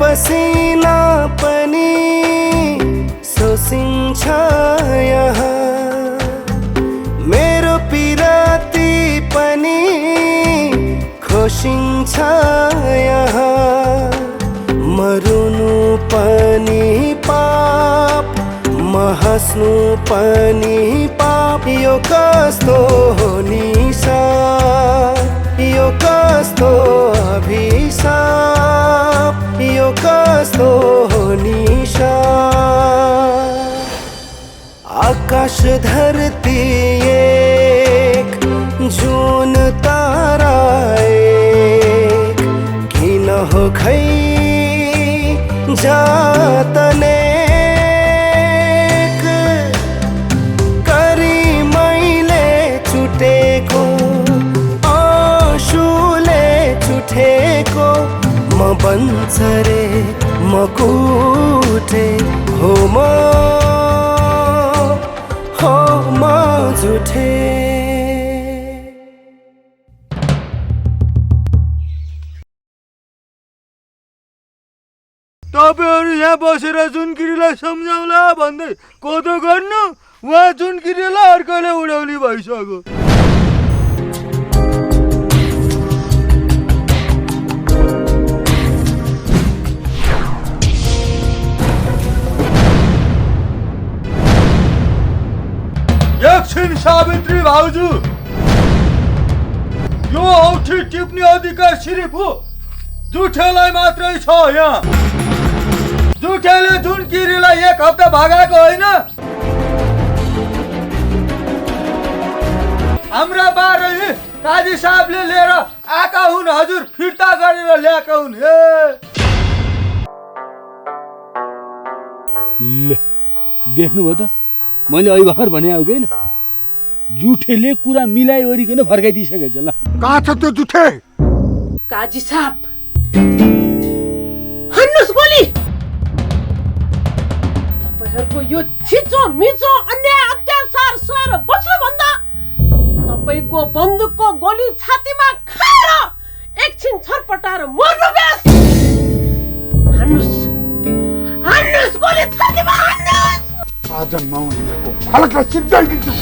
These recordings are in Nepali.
पसिना पनि सोसिन्छ यहाँ, मेरो पिराती पनि खोसिन्छ यहाँ। मरुनु पनि पाप, हाँस्नु पनि पाप, यो कस्तो हो निशा, यो कस्तो अभिशाप, यो कस्तो हो निशा। आकाश धरती एक, जुन तारा एक, किन हो खै जातने म बन्सरे म कुटे हो म झुठे। तपाईहरु यहाँ बसेर जुनकिरीलाई सम्झाउला भन्दै कोदो गर्नु, उहाँ जुनकिरीलाई अर्कोले उडाउने भइसक्यो। एकछिन सावित्री भाउजू, यो औठी टिप्ने अधिकार सिर्फ जुठेलाई मात्रै छ यहाँ। जुठेले जुनकिरीलाई एक हप्ता भागाएको होइन। हाम्रा 12 काजी साहबले लिएर आएका हुन्, हजुर फिर्ता गरेर ल्याएका हुन्। ले देख्नुभयो त, मैले अहिले भर्खर भने आऊ किन, जुठेले कुरा मिलाइ ओरिकन फर्काइदिइसकेछ। ल कहाँ छ त्यो जुठे? काजी साहब, हान्नुस् गोली। तपाईहरुको यो छिचो मिचो अन्याय अत्याचार सहेर बस्नु भन्दा तपाईको बन्दुकको गोली छातीमा खाएर एकछिन छटपटाएर मर्नु बेस। हान्नुस्, हान्नुस् गोली छातीमा हान्नुस्। आज माउनेको खलकलाई सिद्धाइदिन्छु।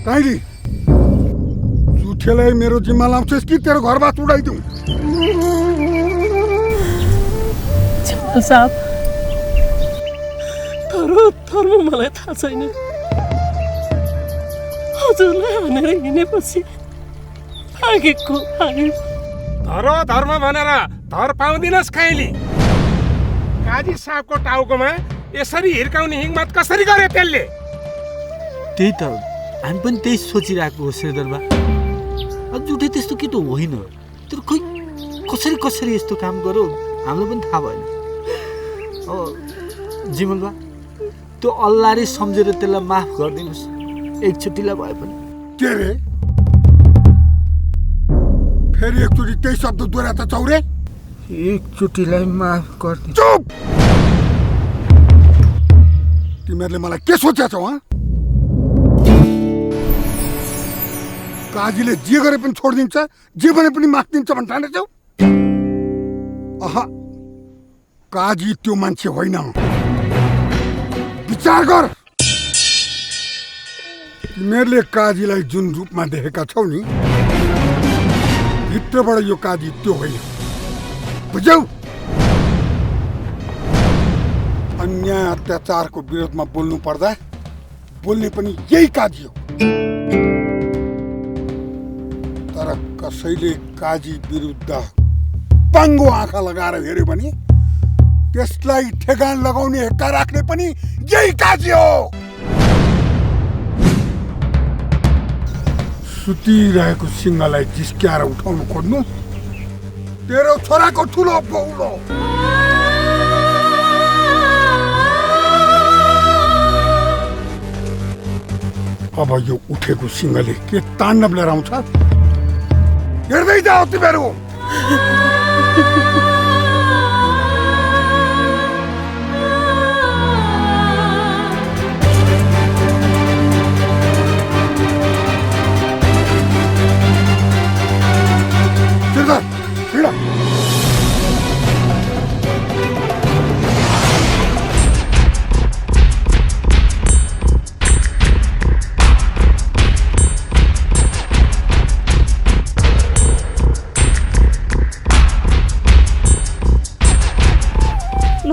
काइली, जुठेलाई मेरो जिम्मा लाउँछस् कि तेरो घरबाट उडाइदिउँ? जमाल साहब, तर मलाई थाहा छैन। हजुरलाई हानेर हिँडेपछि भागेको भाग्यो। धर्म भनेर धर पाउँदिनस् काइली। काजी साहबको टाउकोमा यसरी हिर्काउने हिम्मत कसरी गरे त्यसले? त्यही त हामी पनि त्यही सोचिरहेको हो श्रीधरबा। जुठे त्यस्तो केटो होइन, तर खै कसरी यस्तो काम गर्यो हाम्रो पनि थाहा भएन। जीवनबा, त्यो अल्लाहले सम्झेर त्यसलाई माफ गरिदिनुहोस् एकचोटिलाई भए पनि। के रे? फेरि एकचोटि त्यही शब्द दोहोऱ्या त चौरे। एकचोटिलाई माफ गरिदिनु। चुप! तिमीहरूले मलाई के सोचेका छौ? काजीले जे गरे पनि छोडिदिन्छ, जे भने पनि माफ दिन्छ भन्छ ठानेछौ? अह, काजी त्यो मान्छे होइन। विचार गर। तिमीहरूले काजीलाई जुन रूपमा देखेका छौ नि, भित्रबाट यो काजी त्यो होइन। बुझ्यौ? अन्याय अत्याचारको विरोधमा बोल्नु पर्दा बोल्ने पनि यही काजी हो। तर कसैले काजी विरुद्ध पाङ्गो आँखा लगाएर हेर्यो भने त्यसलाई ठेगान लगाउने हेक्का राख्ने पनि यही काजी हो। सुतिरहेको सिंहलाई जिस्क्याएर उठाउनु खोज्नु तेरो छोराको ठुलो बौलो। अब यो उठेको सिंहले के ताण्डव लिएर आउँछ हेर्दै जाऊ तिमीहरू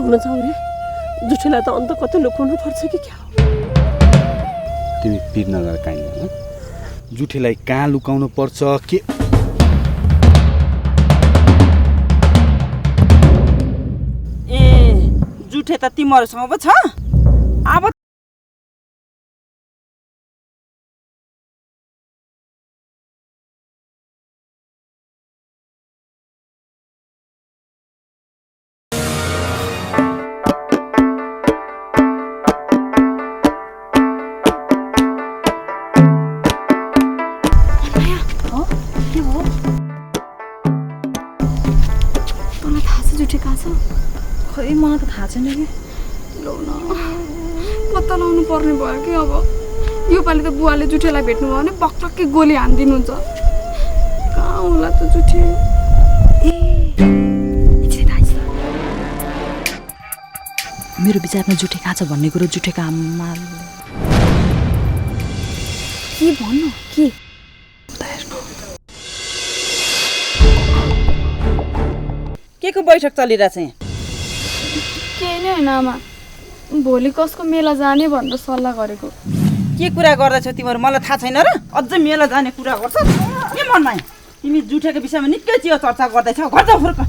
लौन जाउरे जुठीलाई त अन्त कतै लुकाउनु पर्छ कि क्या तिमी पिर नगर काइँदैन जुठेलाई कहाँ लुकाउनु पर्छ के ए जुठे त तिमीहरूसँग पो छ अब खै मलाई त थाहा छैन कि लौ न पत्ता लगाउनु पर्ने भयो कि अब योपालि त बुवाले जुठेलाई भेट्नुभयो भने पक्कै गोली हानिदिनुहुन्छ कहाँ होला त जुठे मेरो विचारमा जुठे कहाँ छ भन्ने कुरो जुठेको आमा के भन्नु के के को बैठक चलिरहेछ यहाँ केही नै होइन आमा भोलि कसको मेला जाने भनेर सल्लाह गरेको के कुरा गर्दैछौ तिमीहरू मलाई थाहा छैन र अझै मेला जाने कुरा गर्छ के मनमा तिमी जुठेको विषयमा निकै चियो चर्चा गर्दैछौ घर जाऊ फुर्क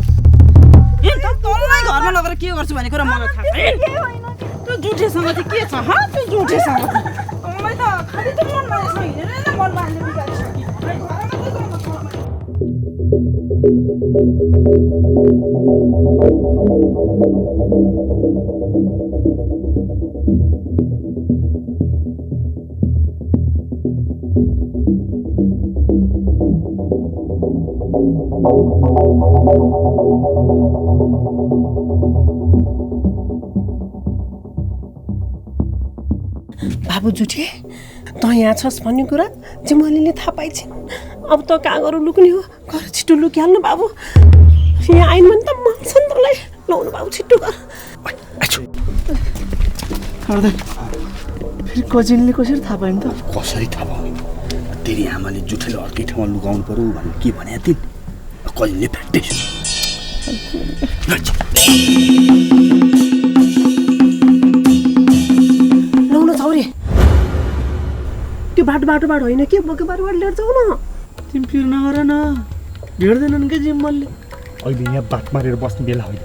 तँलाई घरमा लगेर के गर्छु भन्ने कुरा मलाई थाहा छैन त्यो जुठेसँग चाहिँ के छ त्यो जुठेसँग मलाई त खालि त मनमा यसो हिँडेर मनमा हाल्ने बिगारिसक्यो बाबु जुठे त यहाँ छस् भन्ने कुरा जिम्मालीले थाहा पाइछन् अब त कहाँ गएर लुक्ने हो घर छिटो लुकिहाल्नु बाबु यहाँ आइन भने त मान्छन् तँलाई लाउनु बाबु छिटो गर फेरि कजिनले कसरी थाहा पाइन् त कसरी थाहा भयो तेरी आमाले जुठेले अर्कै ठाउँमा लुकाउनु पर्यो भनेर के भने थिइन् कजिनले फ्याक्टै लाउन छौरे त्यो बाटो होइन के बगे बाटो लिएर जाऊ न तिमी पिर नगर न भेट्दैनन् क्या जिम्मलले अहिले यहाँ बात मारेर बस्ने बेला होइन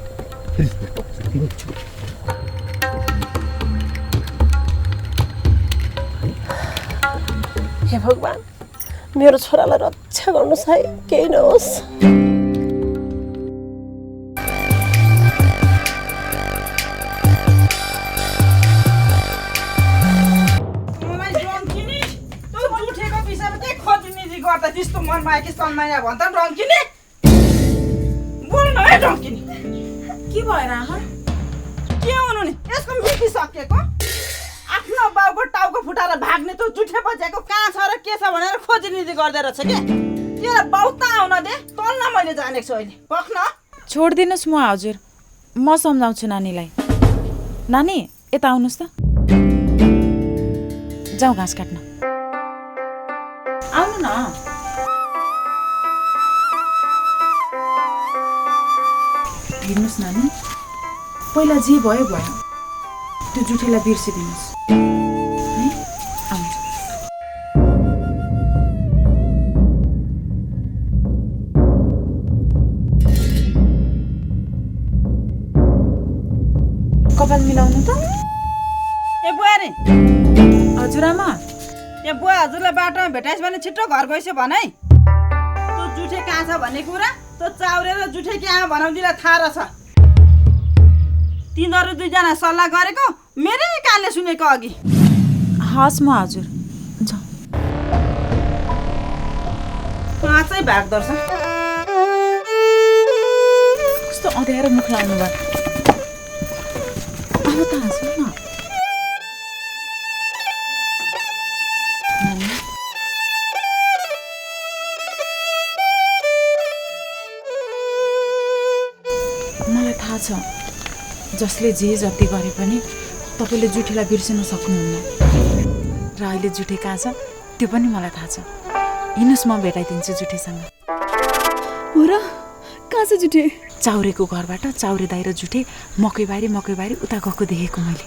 हे भगवान् मेरो छोरालाई रक्षा गर्नुहोस् है केही नहोस् त्यस्तो मनमा आयो कि सन्माया भन्छ रङ्किनी बोल्नु है रङ्किनी के भएर आमा के हुनु नि यसको मिति सकेको आफ्नो बाउको टाउको फुटाएर भाग्ने त जुठे बजेको कहाँ छ र के छ भनेर खोजिनिधि गर्दै रहेछ के तेरो बाउ त आउन दे तल्न मैले जानेको छु अहिले पक्न छोडिदिनुहोस् म हजुर म सम्झाउँछु नानीलाई नानी यता आउनुहोस् त जाउँ घाँस काट्न आउनु न हेर्नुहोस् नानी पहिला जे भयो भयो त्यो जुठेलाई बिर्सिदिनुहोस् है आउँछ कपाल मिलाउनु त ए बुहारी हजुरआमा ए बुवा हजुरलाई बाटोमा भेटाइस् भने छिट्टो घर गइस् भन है त्यो जुठे कहाँ छ भन्ने कुरा त्यो चाउरे र जुठे कहाँ भनाउँदिलाई थाहा रहेछ तिनीहरू दुईजना सल्लाह गरेको मेरै कानले सुनेको अघि हस् म हजुर जाउँ पाँचै भाग दर्शन कस्तो अँध्यारो मुख लाउनु भयो अब त हाँस्नु न नानी मलाई थाहा छ जसले जे जति गरे पनि तपाईँले जुठेलाई बिर्सिन सक्नुहुन्न र अहिले जुठे कहाँ छ त्यो पनि मलाई थाहा छ हिँड्नुहोस् म भेटाइदिन्छु जुठेसँग हो र कहाँ छ जुठे चाउरेको घरबाट चाउरे दाइ र जुठे मकैबारी उता गएको देखेको मैले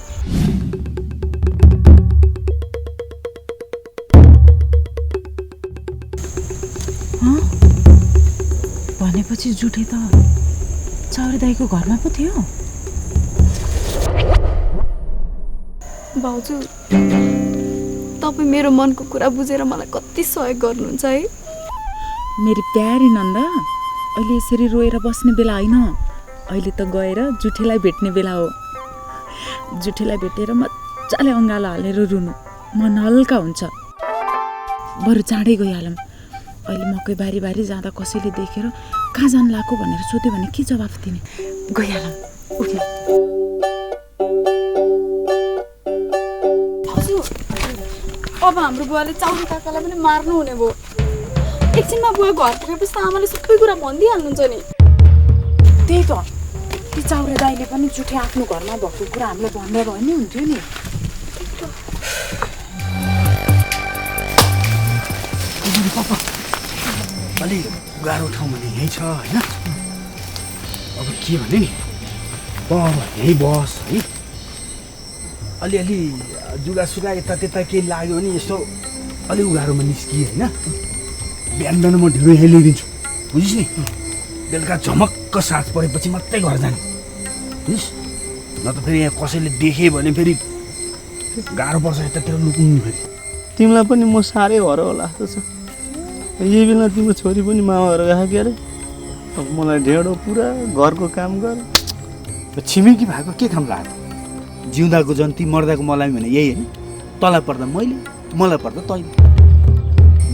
भनेपछि जुठे त चाउरे दाइको घरमा पो थियो भाउजू तपाईँ मेरो मनको कुरा बुझेर मलाई कति सहयोग गर्नुहुन्छ है मेरी प्यारी नन्दा अहिले यसरी रोएर बस्ने बेला होइन अहिले त गएर जुठेलाई भेट्ने बेला हो जुठेलाई भेटेर मजाले अँगालो हालेर रुनु मन हल्का हुन्छ बरु चाँडै गइहालौँ अहिले मकै बारी जाँदा कसैले देखेर कहाँ जानु लाग्यो भनेर सोध्यो भने के जवाफ दिने गइहालौँ उठ्नु अब हाम्रो बुवाले चाउरे काकालाई पनि मार्नु हुने भयो एकछिनमा बुवा घर पुगेपछि त आमाले सबै कुरा भनिदिइहाल्नुहुन्छ नि त्यही त ती चाउरे दाइले पनि जुठे आफ्नो घरमा भएको कुरा हामीलाई भन्दा भयो नि हुन्थ्यो नि अलिक गाह्रो ठाउँ भने यहीँ छ होइन अब के भने नि यहीँ बस है अलिअलि जुगासुगा यता त्यता केही लाग्यो भने यस्तो अलि उगारोमा निस्किएँ होइन बिहान म ढिँडो यहीँ ल्याइदिन्छु बुझिस् नि बेलुका झमक्क साँझ परेपछि मात्रै घर जाने बुझिस् न त फेरि यहाँ कसैले देखेँ भने फेरि गाह्रो पर्छ यतातिर लुक्नु फेरि तिमीलाई पनि म साह्रै हर होला जस्तो छ यही बेला तिम्रो छोरी पनि मामाहरू गएको के अरे अब मलाई ढेँडो पुरा घरको काम गर छिमेकी भएको के काम लाग्यो जिउँदाको जन्ती मर्दाको मलाई भने यही होइन तँलाई पर्दा मैले मलाई पर्दा तैँले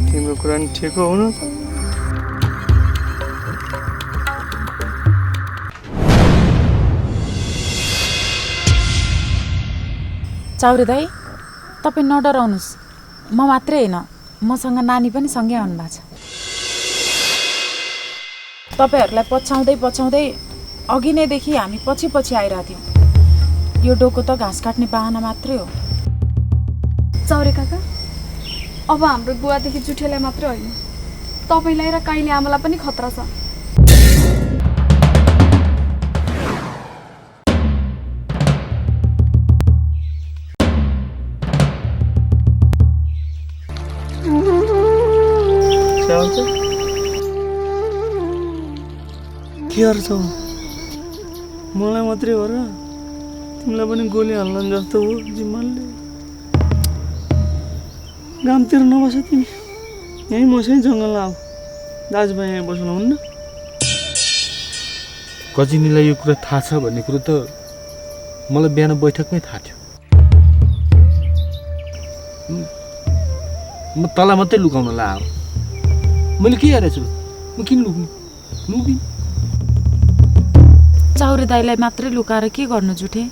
तिम्रो कुरा नि ठिक हो हुनु त चाउरे दाइ तपाईँ नडराउनुहोस् म मात्रै होइन मसँग नानी पनि सँगै आउनुभएको छ तपाईँहरूलाई पछ्याउँदै अघि नैदेखि हामी पछि आइरहेको थियौँ यो डोको त घाँस काट्ने बाहना मात्रै हो चाउरे काका अब हाम्रो बुवादेखि जुठेलाई मात्रै होइन तपाईँलाई र काइले आमालाई पनि खतरा छ के गर्छौ मलाई मात्रै हो र तिमीलाई पनि गोली हाल्न जस्तो हो जिम्माले गामतिर नबस तिमी यहीँ मसै जङ्गल आऊ दाजुभाइ यहाँ बस्नु हुन्न गजिनीलाई यो कुरा थाहा छ भन्ने कुरो त मलाई बिहान बैठकमै थाहा थियो म तँलाई मात्रै लुकाउन लाग्यो मैले के गरेको छु म किन लुकिन चाउरे दाइलाई मात्रै लुकाएर के गर्नु जुठे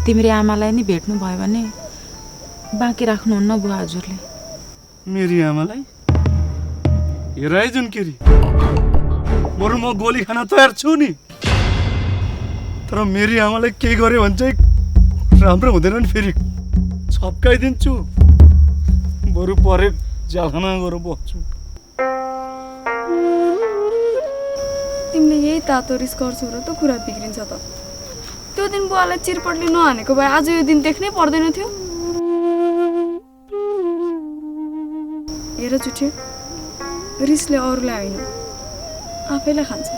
तिम्रो आमालाई नि भेट्नु भयो भने बाँकी राख्नुहुन्न बुवा हजुरले मेरी आमालाई हेर है जुन केरी बरु म गोली खान तयार छु नि तर मेरी आमालाई केही गर्यो भने चाहिँ राम्रो हुँदैन नि फेरि छप्काइदिन्छु बरु परे जालखाना गएर बस्छु तिमीले यही तातो रिस गर्छौ र त कुरा बिग्रिन्छ त त्यो दिन बुवालाई चिरपटले नहानेको भए आज यो दिन देख्नै पर्दैन थियो हेर जुठे रिसले अरूलाई होइन आफैलाई खान्छ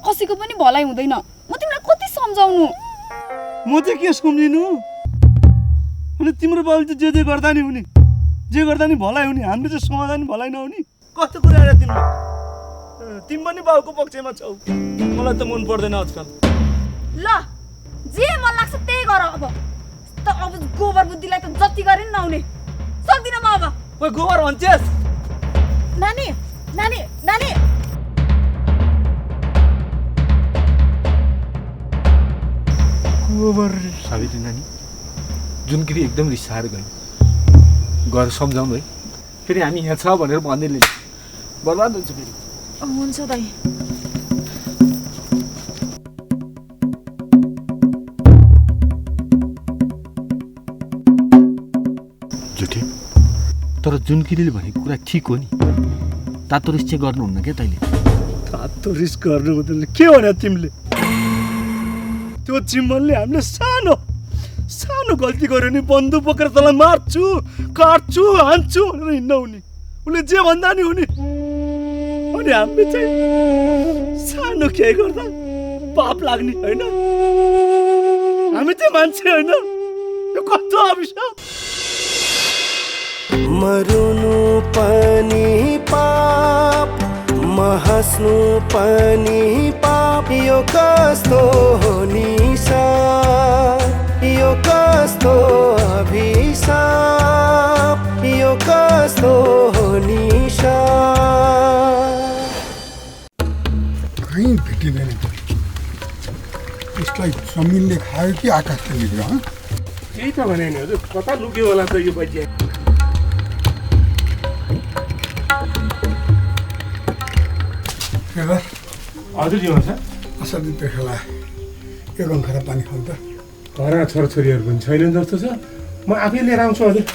कसैको पनि भलाइ हुँदैन म तिमीलाई कति सम्झाउनु म चाहिँ के सम्झिनु अनि तिम्रो बाबुले चाहिँ जे गर्दा नि हुने जे गर्दा नि भलाइ हुने हाम्रो चाहिँ समाधान भलाइ नहुने कस्तो कुरा आएर तिम्रो तिमी पनि बाबुको पक्षमा छौ मलाई त मन पर्दैन आजकल ल जे मन लाग्छ त्यही गर अब गोबर बुद्धिलाई त जति गरे नि नहुने सक्दिन म अब ओइ गोबर भन्छेस नानी नानी सावित्री नानी जुनकिरी एकदम रिसाएर गयो गएर सम्झाउनु है फेरि हामी यहाँ छ भनेर भन्दैले बर्बाद हुन्छ फेरि हुन्छ दाइ जुठे तर जुनकिरीले भनेको कुरा ठिक हो नि तातो रिस चाहिँ गर्नुहुन्न क्या तैँले तातो रिस गर्नु हुँदैन के भन्यो तिमीले त्यो चिम्मलले हामीले सानो सानो गल्ती गर्यो नि बन्दुक बोकेर तँलाई मार्छु काट्छु हान्छु भनेर हिँड्न हुने उसले जे भन्दा नि हुने अनि हामीले चाहिँ सानो केही गर्दा पाप लाग्ने होइन हामी त्यो मान्छे होइन यो कस्तो अभिशाप मरुनु पनि पाप हाँस्नु पनि पाप यो कस्तो हो निशा यो कस्तो अभिशाप यो कस्तो हो निशा कहीँ भेटिँदैन यसलाई जमिनले खायो कि आकाशले लियो त्यही त भने नि हजुर कता लुक्यो होला त यो बच्चा हजुर जीवन छ असाध्यै त्यसलाई एक अङ्खरा पानी खाउँ त घर छोरछोरीहरू पनि छैनन् जस्तो छ म आफै लिएर आउँछु हजुर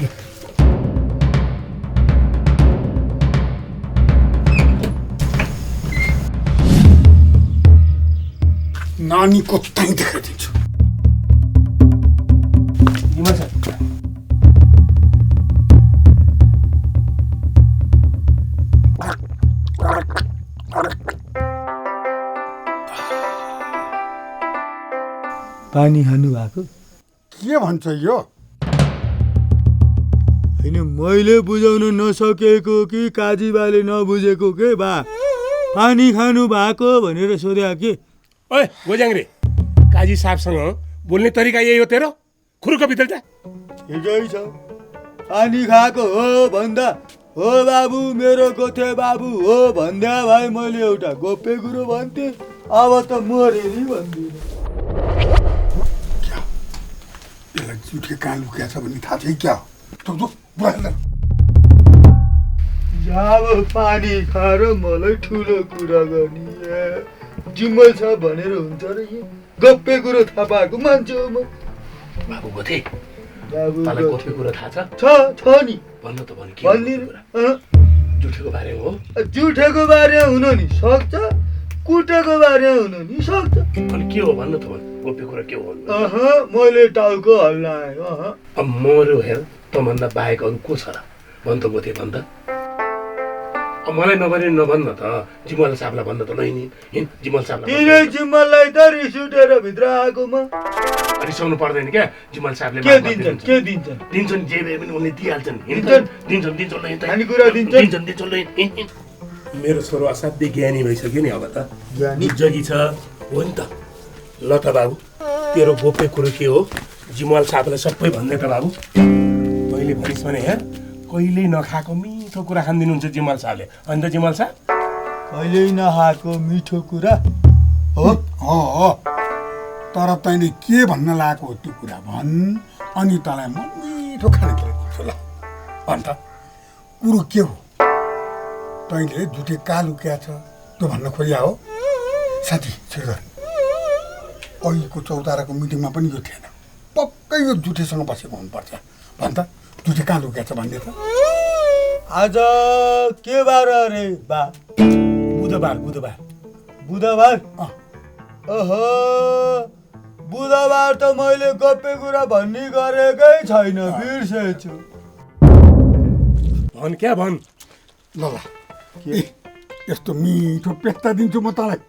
नानीको ताई देखाइदिन्छु जीवन छ पानी खानु भएको के भन्छ यो होइन मैले बुझाउन नसकेको कि काजीबाले नबुझेको के बा पानी खानु भएको भनेर सोध्या के ओए गोजाङ्रे काजी साहबसँग बोल्ने तरिका यही हो तेरो खुरुको भित्र जा ठिकै छ पानी खाएको हो भन्दा हो बाबु मेरो गोथे बाबु हो भन्दा भाइ मैले एउटा गोप्य कुरो भन्थेँ अब त मरेरी भन्दिनँ यसलाई जुठे कहाँ लुक्या छ भन्ने थाहा छ क्या हो जब पानी खाएर मलाई ठुलो कुरा गर्ने जिम्मल छ भनेर हुन्छ र गप्पे कुरो थाहा पाएको मान्छे हो म बाबु गोथे बाबु तँलाई गोप्य कुरो थाहा छ नि भन्नु त भन्नु के भन्दिनँ जुठेको बारेमा हो जुठेको बारेमा हुन नि सक्छ कुटेको बारेमा हुन नि सक्छ अनि के हो भन्नु त भन्नु गोप्य कुरा के हो मैले टाउको हल्लाएँ अब मर्यो हेर तँभन्दा बाहेक अरू को छ र भन् त गोथे भन् त अब मलाई नभने नभन्न त जिमल साहबलाई भन्न त नि जिमल साहबलाई जिम्मललाई त रिस उठेर भित्र आएको म रिसाउनु पर्दैन क्या जिमल साहबले के दिन्छन् जे भए पनि उनले दिइहाल्छन् दिन्छन् खानेकुरा दिन्छन् मेरो छोरो असाध्यै ज्ञानी भइसक्यो नि अब त ज्ञानी जगी छ हो नि त ल त बाबु तेरो गोप्य कुरो के हो जिमल साहबलाई सबै भन्ने त बाबु तैँले भनिस् भने यहाँ कहिल्यै नखाएको मिठो कुरा खानिदिनुहुन्छ जिमल साहबले अनि त जिमल साहब कहिल्यै नखाएको मिठो कुरा हो तर तैँले के भन्न लागेको हो त्यो कुरा भन् अनि तँलाई म मिठो खानेकुरा दिन्छु ल भन् त कुरो के हो तैँले जुठे कहाँ लुक्या छ त्यो भन्न खोजिया हो साथी श्रीधर अहिलेको चौताराको मिटिङमा पनि यो थिएन पक्कै यो जुठेसँग बसेको हुनुपर्छ भन् त जुठे कहाँ लुक्या छ भन्ने त आज के बार अरे बा बुधबार ओहो बुधबार त मैले गप्पे कुरा भन्ने गरेकै छैन बिर्सेछु भन् क्या भन् ल यस्तो मिठो पेस्ता दिन्छु म तँलाई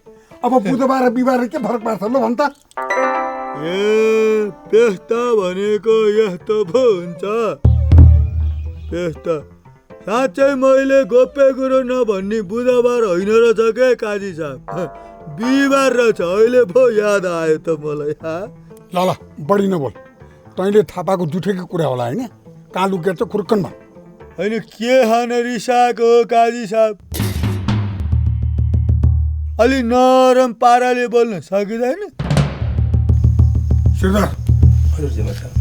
अब बुधबार र बिहिबार के फरक पार्छ ल भन् त ए पेस्ता भनेको यस्तो पो हुन्छ पेस्ता साँच्चै मैले गोप्य कुरो नभन्ने बुधबार होइन रहेछ के काजी साहब बिहिबार रहेछ अहिले पो याद आयो त मलाई ल बढी नबोल तैँले थाहा पाएको जुठेको कुरा होला होइन कहाँ लुकेर चाहिँ खुर्कन भन् होइन के खान रिसाएको काजी साहब अलि नरम पाराले बोल्न सकिँदैन? श्रीधर, हजुर जिम्मेल साहब।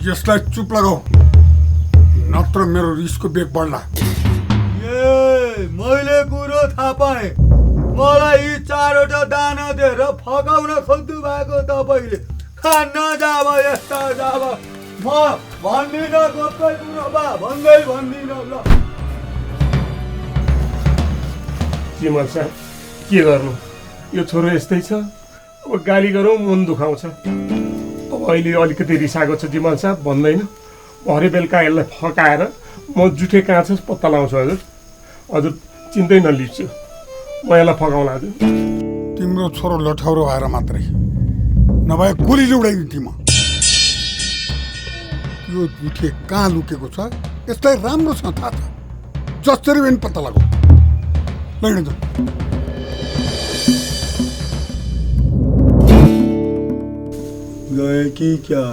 यसलाई चुप लगाऊ, नत्र मेरो रिसको बेग बढ्ला। मैले कुरो थाहा पाएँ। मलाई यी 4वटा दाना दिएर फकाउन खोज्नु भएको तपाईँले खान्न जाब यस्ता जाब म भन्दिनँ गोप्कै कुरो बा भन्दै भन्दिनँ ल। जिमल साहब के गर्नु, यो छोरो यस्तै छ। अब गाली गरौँ मन दुखाउँछ। अब अहिले अलिकति रिसाएको छ जिमल साहब, भन्दैन। भरे बेलुका यसलाई फकाएर म जुठे कहाँ छ पत्ता लगाउँछु हजुर। हजुर चिन्तै नलिप्छु, म यसलाई फकाउला हजुर। तिम्रो छोरो लठौरो भएर मात्रै नभए गोलीले उडाइदिन्थे म। यो जुठे कहाँ लुकेको छ यसलाई राम्रोसँग थाहा छ। जसरी पनि पत्ता लगाऊ। लैन जाऊ। गए कि क्या?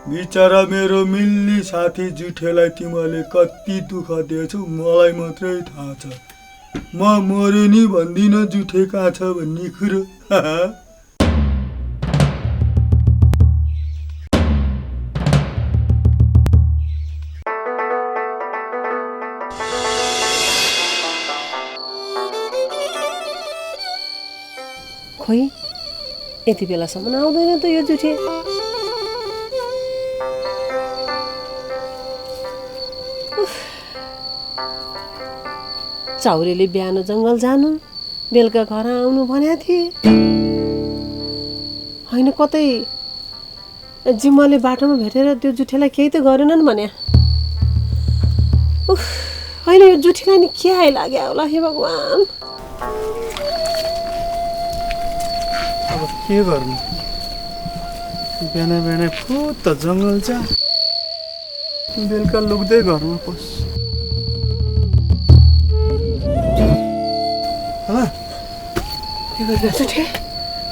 बिचरा मेरो मिल्ने साथी जुठेलाई तिमीले कति दुःख दिएछौ मलाई मात्रै थाहा छ। म मरे नि भन्दिनँ जुठे कहाँ छ भन्ने कुरो। खोइ यति बेलासम्म आउँदैन त यो जुठे। चाउरेले बिहान जङ्गल जानु, बेलुका घर आउनु भनेको थिए। होइन कतै जिम्माले बाटोमा भेटेर त्यो जुठेलाई केही त गरेनन् भने। होइन यो जुठीलाई नि के आइलाग्यो होला हे भगवान्। अब के गर्नु, बिहान बिहान फुत जङ्गल जा, बेलुका लुक्दै घरमा पस। जुठे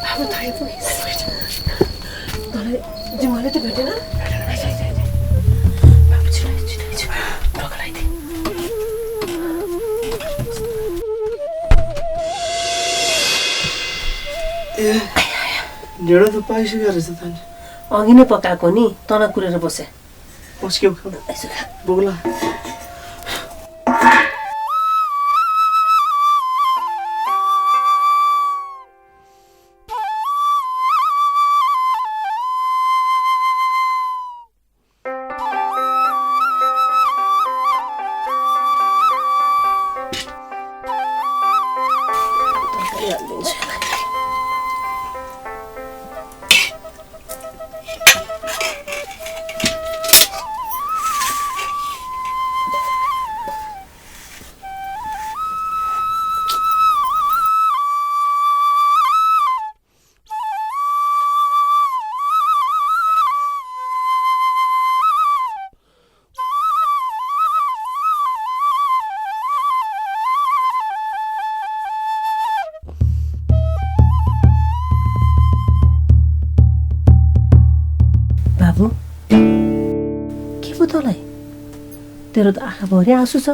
बाबु त आइपुगेछ। तँलाई जिम्माले त भेटेन? बाबु छिटो ढोका लगाइदे। ढेँडो त पाइसक्यो रहेछ त। अघि नै पकाएको नि, तल कुरेर बसे। पस्क्यो बोग्ला। बाबु के पो तँलाई? तेरो त आँखा भरि आँसु छ।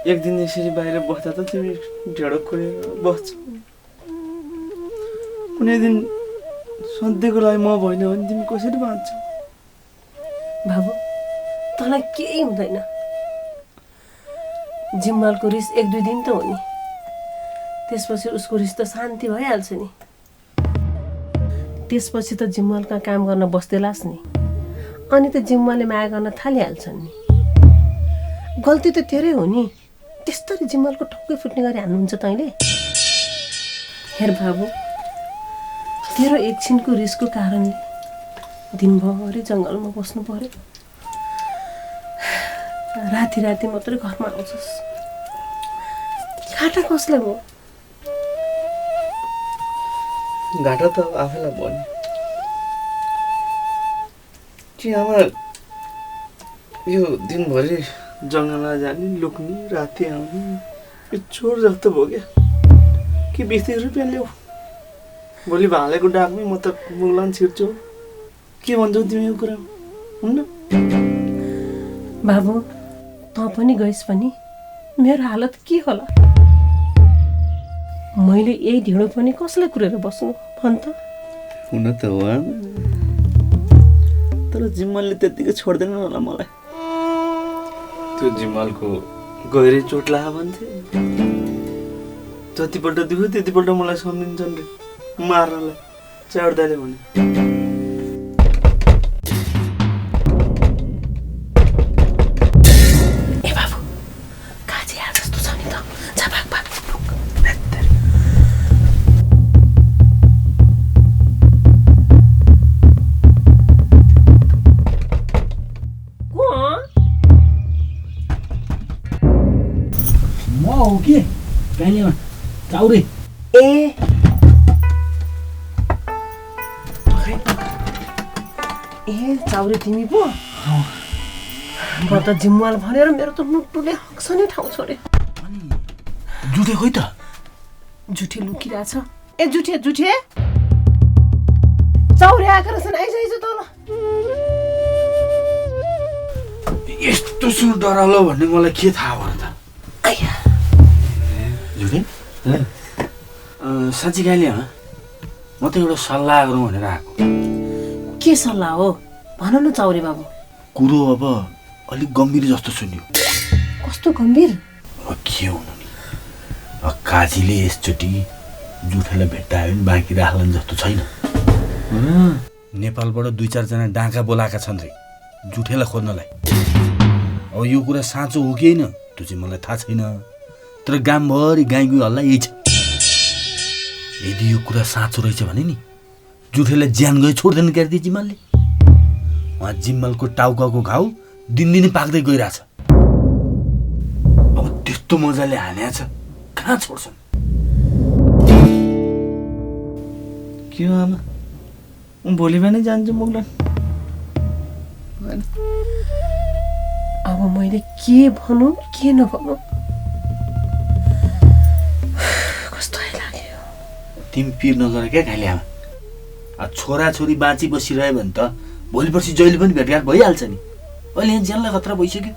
एक दिन यसरी बाहिर बस्दा त तिमी ढेँडो खोलेर बस्छौ। कुनै दिन सधैँको लागि म भएन भने तिमी कसरी बाँच्छौ? बाबु तँलाई केही हुँदैन। जिम्मालको रिस 1-2 दिन त हो नि, त्यसपछि उसको रिस त शान्ति भइहाल्छ नि। त्यसपछि त जिम्मालका काम गर्न बस्दैलास् नि, अनि त जिम्माले माया गर्न थालिहाल्छन् नि। गल्ती त तेरै हो नि, त्यस्तरी जिम्मालको ठोकै फुट्ने गरी हान्नुहुन्छ तैँले। हेर बाबु, तेरो एकछिनको रिसको कारणले दिनभरि जङ्गलमा बस्नु पर्यो। राति राति मात्रै घरमा आउँछस्। घाटा कसलाई हो? घाटा त आफैलाई भयो नि। कि आमा यो दिनभरि जङ्गलमा जाने, लुक्ने, राति आउने, यो चोर जस्तो भयो क्या। कि 20 रुपियाँ ल्याऊ, भोलि भालेको डाकमै म त मुगलान छिर्छु। के भन्छौ तिमी यो कुरा? हुन्न? बाबु तँ पनि गइस् पनि मेरो हालत के होला? मैले यही ढिँडो पनि कसलाई कुरेर बस्नु भन त? हुन त हो आमा, तर जिम्मलले त्यत्तिकै छोड्दैन होला मलाई। त्यो जिम्मलको गहिरै चोट लाग्यो भन्थे, जतिपल्ट दुख्यो त्यतिपल्ट मलाई सम्झिन्छन् रे मार्नलाई। चाड्दाले भने ए बाबु काजी आ जस्तो छ नि त, जा भाग भाग। म हो कि काइलेमा चाउरे। ए चाउरे तिमी पो? म त जिम्वाल भनेर मेरो त मुटुले हक्स नै ठाउँ छोडे। जुठे खोइ त? जुठे लुकिरहेछ। ए जुठे जुठे चाउरे आएको रहेछन्, आइज आइज तल। यस्तो सुर डरालो भन्ने मलाई के थाहा भयो त? जुठे साँच्ची काइले म त एउटा सल्लाह गरौँ भनेर आएको। के सल्लाह हो भन न चाउरे बाबु। कुरो अब अलिक गम्भीर जस्तो सुन्यो। कस्तो गम्भीर? अब के हुनु नि, काजीले यसचोटि जुठेलाई भेट्टायो भने बाँकी राख्लान् जस्तो छैन। नेपालबाट 2-4 जना डाँका बोलाएका छन् रे जुठेलाई खोज्नलाई। अब यो कुरा साँचो हो कि होइन त्यो चाहिँ मलाई थाहा छैन, तर गामभरि गाईगुई हल्ला यही छ। यदि यो कुरा साँचो रहेछ भने नि जुठेलाई ज्यान गए छोड्दैन क्यारे जिम्मालले। उहाँ जिम्मालको टाउकाको घाउ दिनदिनै पाक्दै गइरहेछ। अब त्यस्तो मजाले हान्या छ, कहाँ छोड्छन्? के हो आमा, म भोलि बिहानै जान्छु मुगलन। अब मैले के भनौँ के नभनौँ कस्तो लाग्यो। तिमी पिर नगर क्या खाइले आमा। छोराछोरी बाँची बसिरह्यो भने त भोलि पर्सि जहिले पनि भेटघाट भइहाल्छ नि। अहिले यहाँ ज्यानलाई खतरा भइसक्यो।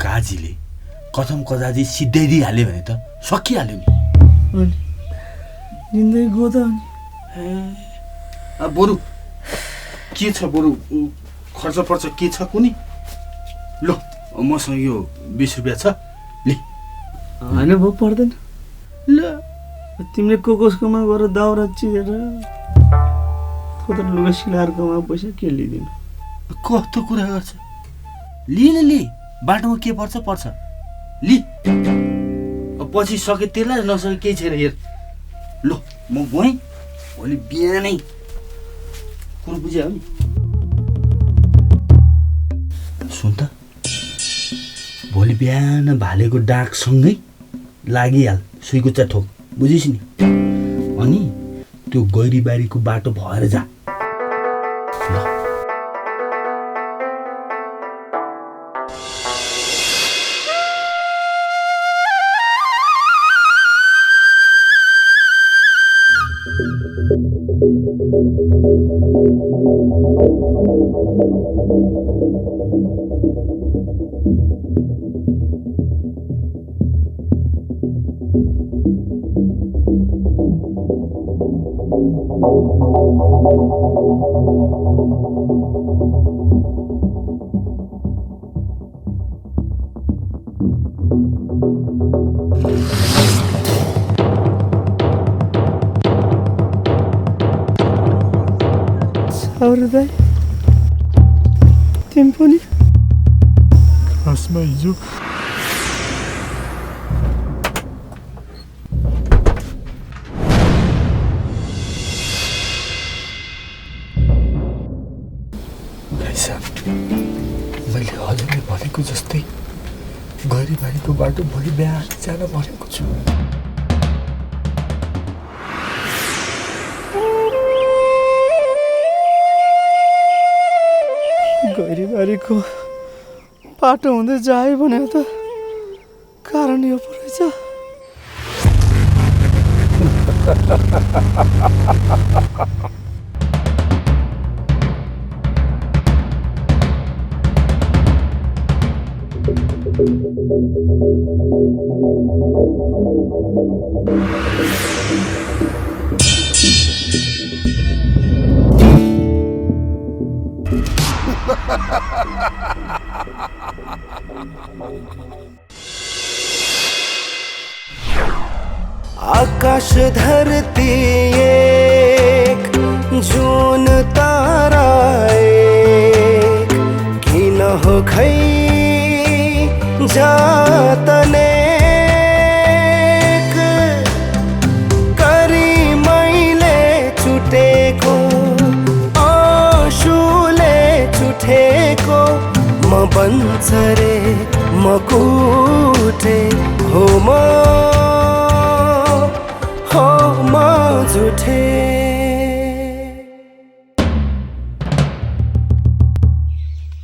काजीले कथम कजाजी सिद्धाइदिइहाल्यो भने त सकिहाल्यो नि। जिन्दगी गोदा बरु के छ, बरु खर्च पर्छ के छ कुनी? लो मसँग यो 20 रुपियाँ छ, लि। होइन भो पर्दैन। ल तिमीले कसकोमा गएर दाउरा चिरेर लुगा सिलाएर कमा पैसा के लिइदिनु? कस्तो कुरा गर्छ? लि न लि, बाटोमा के पर्छ पर्छ, लि। पछि सके त्यसलाई नसके केही छैन। हेर लो म गएँ, भोलि बिहानै कुरो बुझ्यो नि। सुन त, भोलि बिहान भालेको डाकसँगै लागिहाल, सुइकुच्चा ठोक, बुझिस् नि? अनि त्यो गैरीबारीको बाटो भएर जा। और दाइ तिमी पनि खासमा हिजो मैले हजुरले भनेको जस्तै गैरीबारीको बाटो भोलि बिहान जान भनेको छु। गैरीबारीको बाटो हुँदै जायो भने त कारण यो पो रहेछ। आकाश धरती एक जुन तारा एक किन हो खै जातने करी मैले छुटेको आँसुले छुटेको म बन्छ रे म कुटे हो म